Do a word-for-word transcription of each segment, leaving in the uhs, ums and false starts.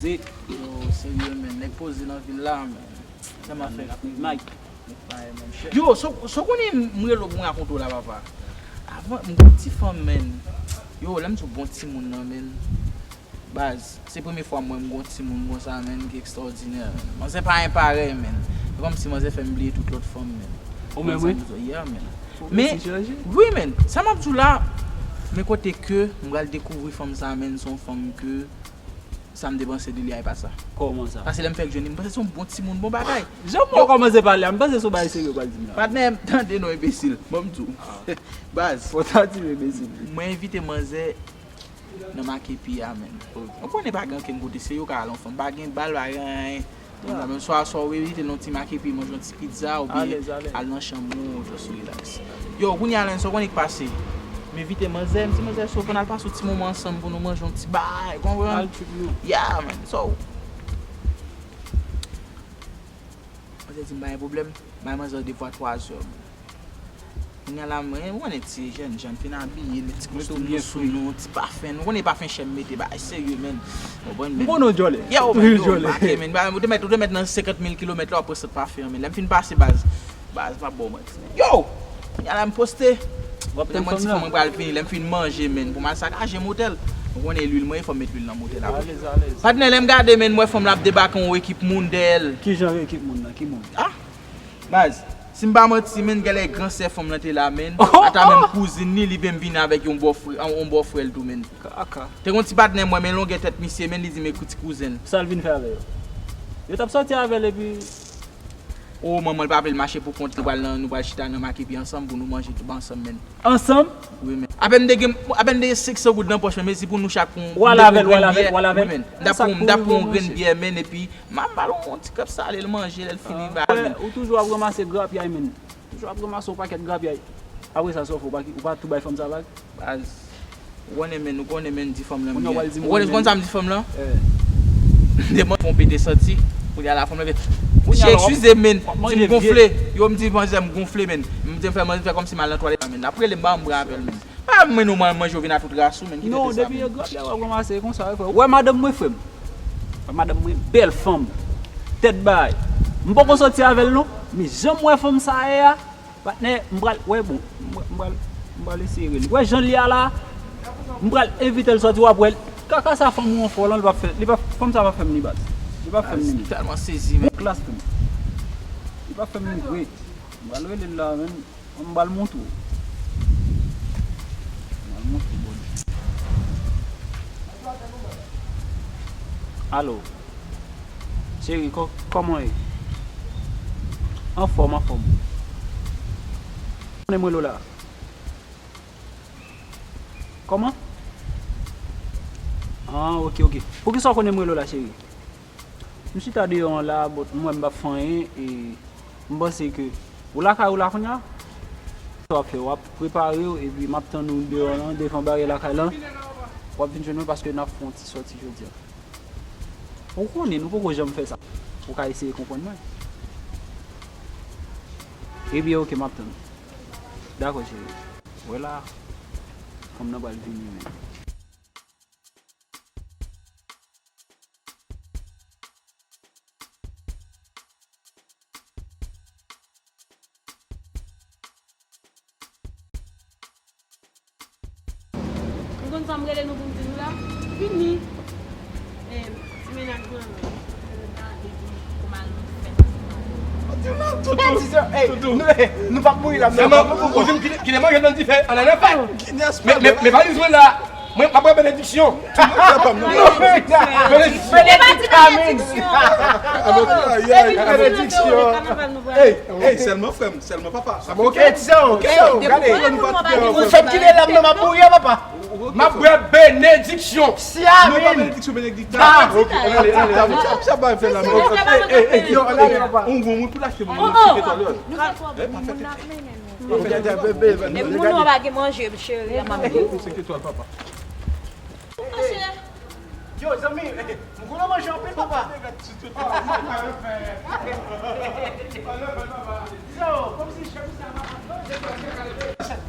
Yo, serye, men. Nèg poze nan vil la, men. Sa m ap fè? Mike. Yo, so, so konnen m rele w pou m rakonte w la, papa. Avan, m gon ti fanm, men. Yo, lè m di w bon timoun nan, men. Baz, se premye fwa m wè m gon timoun konsa, men, ki ekstraòdinè, men. Manzè pa gen parèy, men. Se kòmsi manzè fè m bliye tout lòt fanm, men. Ou menm, wi? Yeah, men. Men, wi, men, sa m ap di w la, men kote ke m pral dekouvri fanm sa, men, se yon fanm ke sa m te panse de li a, e pa sa. Kòman sa? Paske lè m fèk jwenn li, m panse se yon bon timoun, bon bagay. Jan w kòmanse pale a, m panse se yon bagay serye w pral di m la. Patnè, tande non, enbesil. Ban m di w. Baz. Fò w ta di m enbesil. Mwen envite manzè nan makepi a, men. Ou konnen pa gen okenn kote, se yo ka al anfan. Pa gen bal, pa gen anyen. Konsa, menm swa, swa w evite nan ti makepi, manje yon ti pizza, oubyen al nan chanm ou, just relax. Yo, kounye a, Lenzo, konnen k pase. M envite manzè, m di manzè, so, pou n al pase yon ti moman ansanm pou nou manje yon ti bay, konprann? Al trip nou. Yeah, man. So, manzè di m pa gen pwoblèm, bay manzè de fwa twa zè. Kounye a la, mwen, ou konnen ti jènjan, fin abiye, met ti kostim nou sou nou, ti pafen. Nou konnen pafen chè m mete, bagay serye, men. Ou konprann, men. M konnen w djòlè. Yeah, ou toujou djòlè. Ou te mèt, ou te mèt nan senkant mil kilomèt la, w ap pran sant pafen an, men. Lè m fin pase baz, baz, m ap ba w manti, men. Yo! Kounye a la, m poste. Lè mwen ti fanm mwen pral vini, lè m fin manje, men. Pou m al sakaje motèl. Ou konnen lwil mwen, fò m met lwil nan motèl apre. Alèz, alèz. Patnè, lè m gade, men, m wè fanm la ap debake yon ekip moun dèyè l. Ki jan ekip moun nan? Ki moun? Ah! Baz, si m pa manti, men, genlè gran sè fanm lan te la, men. Ata menm kouzin li, li menm vin avèk yon bòfrè, yon bòfrè l tou, men. Kaka. Te gon ti patnè mwen, men longè tèt misye, men, li di m ekri ti kouzen l. Sa l vin fè avè yo? Yo t ap sòti avè l epi. O, manman l pa vle l mache pou kont li, nou pral nan, nou pral chita nan makepi ansanm pou nou manje tout ansanm, men. Ansanm? Wi, men. Apèn m te gen, apèn m te gen senk san goud nan pòch mwen, men si pou nou chak pran yon, w al avè l, w al avè l, w al avè l. Wi, men. M t ap pran, m t ap pran yon grenn byè, men, epi m ap ba l yon ti kòb sale, l manje, lè l fini, ba l, men. Ou toujou ap ranmase grapyay, men. Toujou ap ranmase yon pakèt grapyay. Apre sa, sa w fè, ou pa, ou pa tou bay fanm sa vag? Baz. Ou konnen, men, ou konnen, men, di fanm lan m gen. Ou konnen, ou konn sa m di fanm lan? M te mande fè yon pete santi. Kounye a la, fanm lan vin. Mesye, eskize m, men. Di m gonfle. Yo, m di manzè m gonfle, men. M di m fè manzè fè kòmsi m al nan twalèt la, men. L ap rele m, ba m pran apèl, men. Pa mwen non, mwen manje, w vin ak tout ras ou, men. Kite sa, men. Non, depi yo grapyay w ap ranmase, e konsa yo fè. Ou wè madanm mwen, frè m. Wè madanm mwen, bèl fanm. Tèt bay. M poko sòti avè l, non. Men jan m wè fanm sa ye a, patnè, m pral, wè bon, m pral, m pral, m pral eseye rele. Wè jan l ye a la, m pral envite l sòti, w ap wè l. Kaka sa fanm ou an fò lan, li p ap fè, li p ap, fanm sa p ap fè m ni baz. Li p ap fè m ni. Tèlman sezi, men. Klas tou. Li p ap fè m ni vre. M pral rele l la, men. M pral montre w. M pral montre w, bòdè. Alo. Cheri, kò-, kòman w ye? Anfòm, anfòm. Konnen m rele w la. Kòman? Ah, ok, ok. Poukisa w konnen m rele w la, cheri? M chita deyò an la, but m wè m p ap fè anyen, e m panse ke ou lakay ou la kounye a. Sa w ap fè, w ap prepare w, epi m ap tann ou deyò lan, devan baryè lakay lan. W ap vin jwenn mwen paske n ap fè yon ti sòti jodi a. Ou konnen, nou poko janm fè sa. Ou ka eseye konprann mwen. Ebyen, ok, m ap tann ou. Dakò, cheri. Wè la, fanm nan pral vini, men. Ou konn sa m rele nou pou m di nou la? Vini. Eh, ti mennaj mwen, mwen. Mwen pa di nou, nou p ap mouri la, non. Sèlman, ou, ou di m kite, kite manje nan dife, ann al nan fèt. Men, men, men valiz mwen la, mwen, m ap pran benediksyon. Benediksyon. Benediksyon. Benediksyon. Hey, hey, sèlman frè m, sèlman papa. Sa bon, ok, ti sè, ok, gade. Ou fè m kite la, non, m ap mouri, papa. M ap bwè benediksyon. Si, amen. Non, pa benediksyon, benedikta. Ah, ok, ale, ale, ale. Sa, sa bay fè la, men. Hey, hey, hey, yo, ale, papa. On gwo moun pou l achte moun. Moun ki etwal yo. Nou fè twò bon, moun nan ap mennen nou. Epi moun nan pa gen manje, cheri, a m ap di. Senk etwal, papa. Monchè. Yo, zanmi, m konnen manje anpil, papa.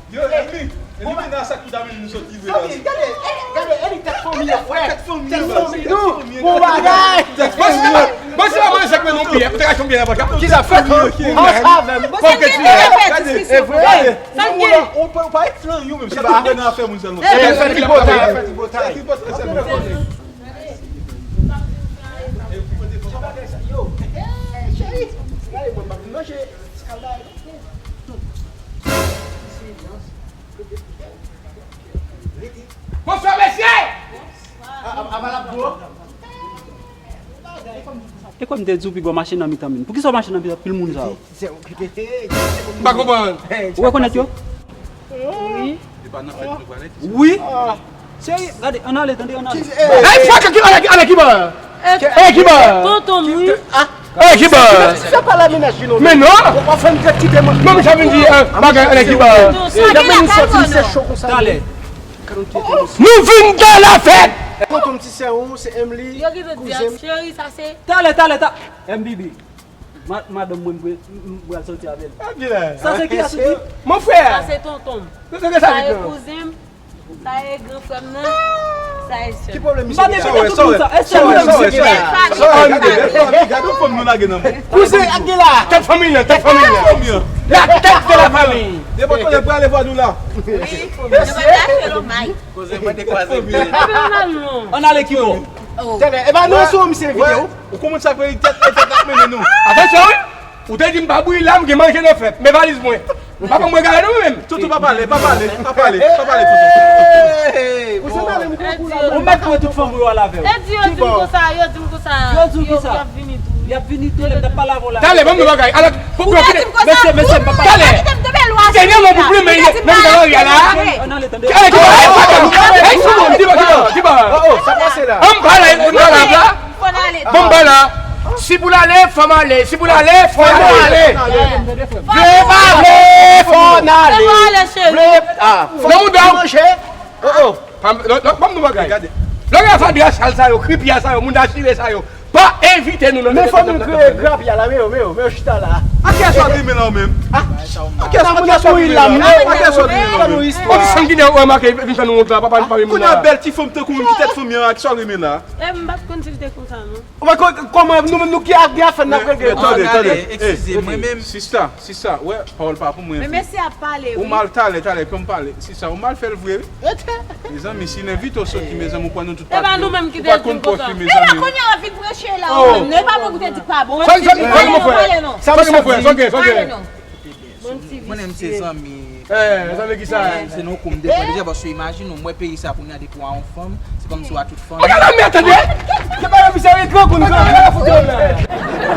Yo, zanmi, e li vin nan sak ki ta mennen nou sot livre la. Gade, gade, e li tèt Tèt fanmi nou, bon bagay. Bon, se pa mwen, se mwen non pye. Ou te ka chonm byen la, baka. Ki sa, fè kò? Ansanm avè m. Bon, se ki te fè diskisyon. E vre. Sa l gen? Ou pa, ou pa flan yo menm. Se pa afè nan afè moun sèlman. E, fè tripotay. Fè tripotay. Yo, cheri, gade mwen, m ap manje. Bonswa, mesye! E kòm te di w pi gwo machin nan mitan min. Poukisa w mache nan mitan pil moun sa yo? M pa konprann. Ou rekonèt yo? Wi. Wi. Cheri, gade, ann ale, tande, ann ale. Ey, fòk ki ale, ale ki bò? Ale ki bò? Tonton m, wi. Ale ki bò? Sa pa la menaj li non. Men non. Ou pa fè m tèt kite mwen. Menm jan vin di bagay ale ki bò? Tonton, sa ki la kay mwen non. Talè. Nou vin dans la fête. Tonton m ti sè ou, se Emily. Yo ki te di a cheri, sa se. Talè, talè, ta. M B B. Ma-, madanm mwen, m, m, m pral soti avè l. Sa se ki la soti? Mon frè. Sa se tonton m. Sa se kouzen m. Sa e gran frè m nan. Sa e sè m. Ki pwoblèm misye gen? Sa wè, sa wè. Sa wè, sa wè, sa wè. Gade yon fanm nou lage nan men. Kouzen ak gen la. Tèt fanmi nan, tèt fanmi nan. La tèt de la fanmi. Depi kote prale vwa nou la. Wi, fanmi. Yo pa lage lòmay. Koze mwen te kwaze. Ann ale ki bò? Tèlè, e pa nou sou misye envite ou. Ou konprann sa k rele tèt, e tèt la k mennen nou. Atansyon wi! Ou te di m pa bouyi la, m gen manje nan fèt. Men valiz mwen. Papa mwen gade nou menm. Toutou pa pale, pa pale, pa pale, pa pale toutou. Ou mèt pran tout fanm ou yo al avè w. E di yo di m konsa, yo di m konsa. Yo di w kisa? Y ap vini tou. Y ap vini tou, lè m t ap pale avè w la. Talè, ban m yon bagay. Ala, pou, pou, mesye, mesye, m pa pale. Talè. Te gen yon pou plimen nan mitan lari a la. Ann ale, tande. Talè, ki bagay? Ey, sou moun, ki bagay, ki bagay, ki bagay? Oh, oh, sa pase la. An m pale, m pale la. Bon, m pale la. Si pou l ale, fò m ale. Si pou l ale, fò m ale. Vle pa vle, fò n ale. Vle, ah. Nan mouda w. Oh, oh. Pa m, lò, lò, ban m nou bagay. Gade. Lò gen fatra sal sa yo, kripya sa yo, moun dachire sa yo, pa envite nou nan. Men fò nou kreye grapya la, men yo, men yo, men yo chita la. A kiyès w ap rimen la ou menm? A kiyès, a kiyès w ap rimen la? A kiyès w ap rimen la ou menm? Ou di sanginè ou remake vin fè nou wont la, papa nou pa vin moun la. Kounye a bèl ti fanm tankou m ki tèt fanmi an, a kiyès w ap rimen la? E m pa t konn si l te konsa non. Ou pa konn kòman nou menm nou ki ap gen afè n ap regle. Tande, tande. Eskize mwen menm. Sista, sista, wè, pawòl pa pou mwen. Men mesye ap pale wi. Ou mal talè, talè, kòm pale. Sista, ou mal fè l vre wi. Mezanmi, si n envite w soti, mezanmi, ou pran nou tout pati. E pa nou menm ki te di m konsa. E pa kounye a w ap vin preche la ou menm non, e pa mwen ki te di k pa bon. Sa gen, mon frè. Sa gen, mon frè. Sa gen, sa gen. Mwen menm se zanmi. Eh, zanmi ki sa? Se nan kou m depann deja, paske imajine w, m wè peyi sa kounye a depi w a yon fanm, se kòmsi w a tout fanm. Bagay la mèd, tande! Se pa yon misye, e gran koun, gran koun, gran koun.